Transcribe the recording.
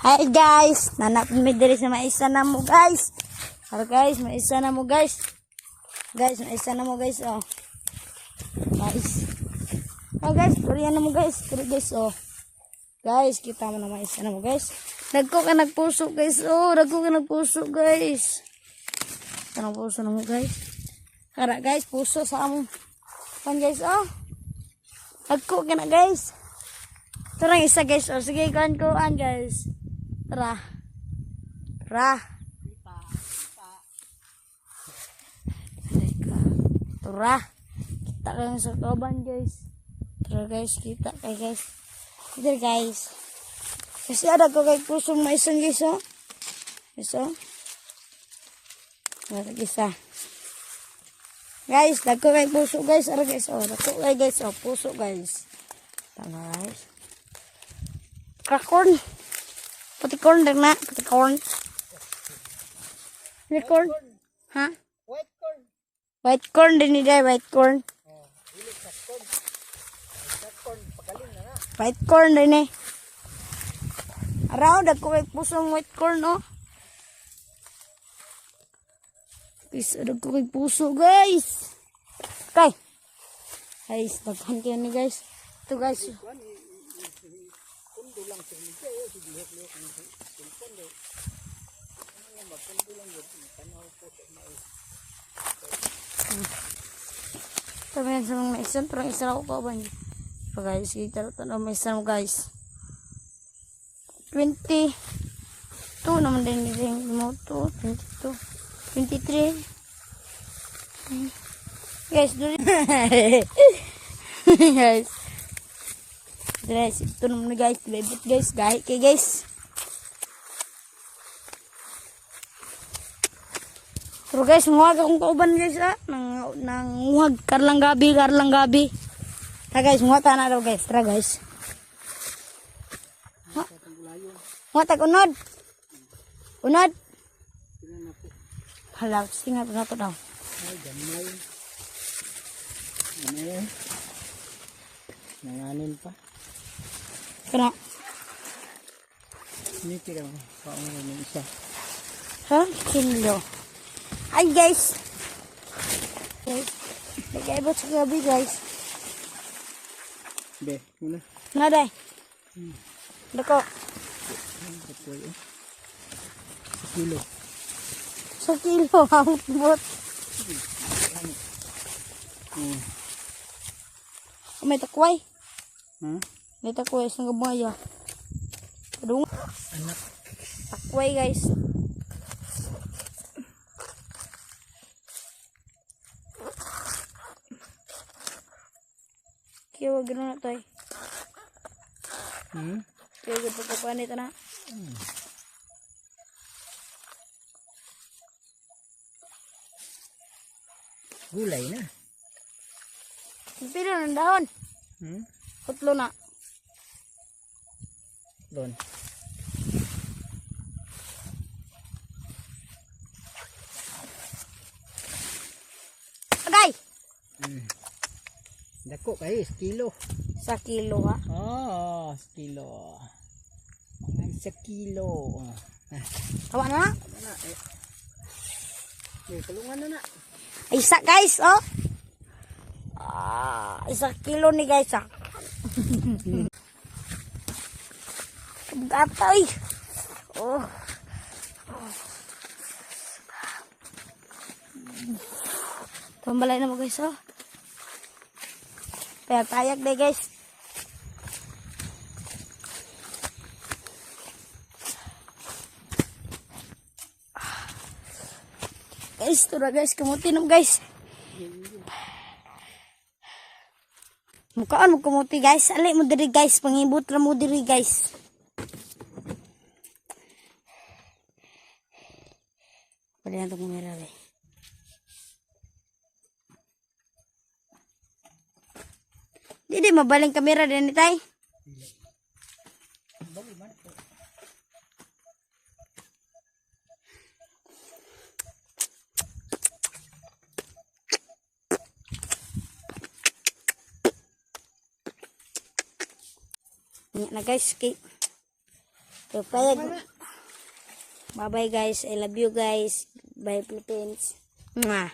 Hi guys, nanapin mi diri sa maisa na mo, guys. Tara guys, maisa na mo, guys. Guys, maisa na mo, guys, oh. Guys. Oh guys, turiyan na mo, guys. Turi guys, oh. Guys, kita mo na maisa na mo, guys. Nagko ka nagpuso, guys. Oh, nagko ka nagpuso, guys. Tanong puso na mo, guys. Tara guys, puso sa among pan, guys, oh. Nagko ka na, guys. Tara isa, guys. Oh, sige, kuan kuan, guys. Tara. Tara. Teka. Tara. Kita kayo sa kauban, guys. Tara guys, kita kay guys. Dito guys. Kasi ada ko kay pusong maisan, guys, oh. Isa. Mara isa. Guys, dagko kay puso, guys. Ara guys, oh, dagko kay guys, oh, puso, guys. Tama guys. Crack corn. Puti corn din na, puti corn. Puti corn. Ha? White corn. White corn din ni day, white corn. Dili sa corn. Sa corn pagaling na na. White corn din eh. Araw, dagko kay pusong white corn, oh. Guys, dagko kay puso, guys. Kay. Guys, daghan kayo ni guys. Ito guys. Kundo lang sa inyo eh sige lihok-lihok ang cellphone do. Ano nga magkundo lang yun tanaw po sa mais. Kami yan sa mga maisan, pero ang isa na ako kauban. So guys, kita na maisan mo, guys. 22 naman din yung moto. 22. 23. Guys, dun. Guys. Guys, ito naman guys. Bebot guys. Gahi kay guys. Pero guys, nguwag akong kauban, guys, ah. Nang nanguhag karlang gabi, karlang gabi. Tara guys, nguha ta na daw, guys. Tara guys. Nguha tag unod. Unod. Hala, singa na to daw. Ay gamay. Ano yun? Nanganin pa. Kana. Ini kira paungan ng isa. Ha? Kilo. Hi guys. Guys, nag-aibot sa gabi, guys. Be, muna. Nga day. Dako. Kapoy eh. Sa kilo. Sa kilo ang bot. Oh, may takway. Ha? May takway sa gabaya. Padung. Anak. Takway, guys. Kaya wag na tayo. Hmm? Kaya wag pagkapanit na. Gulay na. Pilo ng dahon. Hmm? Putlo na. Doon. Agay! Dako kayo, kilo. Sa kilo ha. Oh, kilo. Mga isa kilo. Ah, Tawa na na. ano na eh. May tulungan na na. Isa guys, oh. Ah, isa kilo ni guys, ah. Gatoy. Oh. Tumbalay na mo guys, oh. Kaya kayak deh guys. Guys, tura guys, kamuti na mo, guys. Mukaan mo kamuti, guys. Ali mo diri, guys, pangibot ra mo diri, guys. Pwede na itong kumira eh. Di di mabaling kamera din ni tay. Bali man. Nya na guys kay So, payag. Bye bye, guys. I love you, guys. Bye, Philippines. Mwah.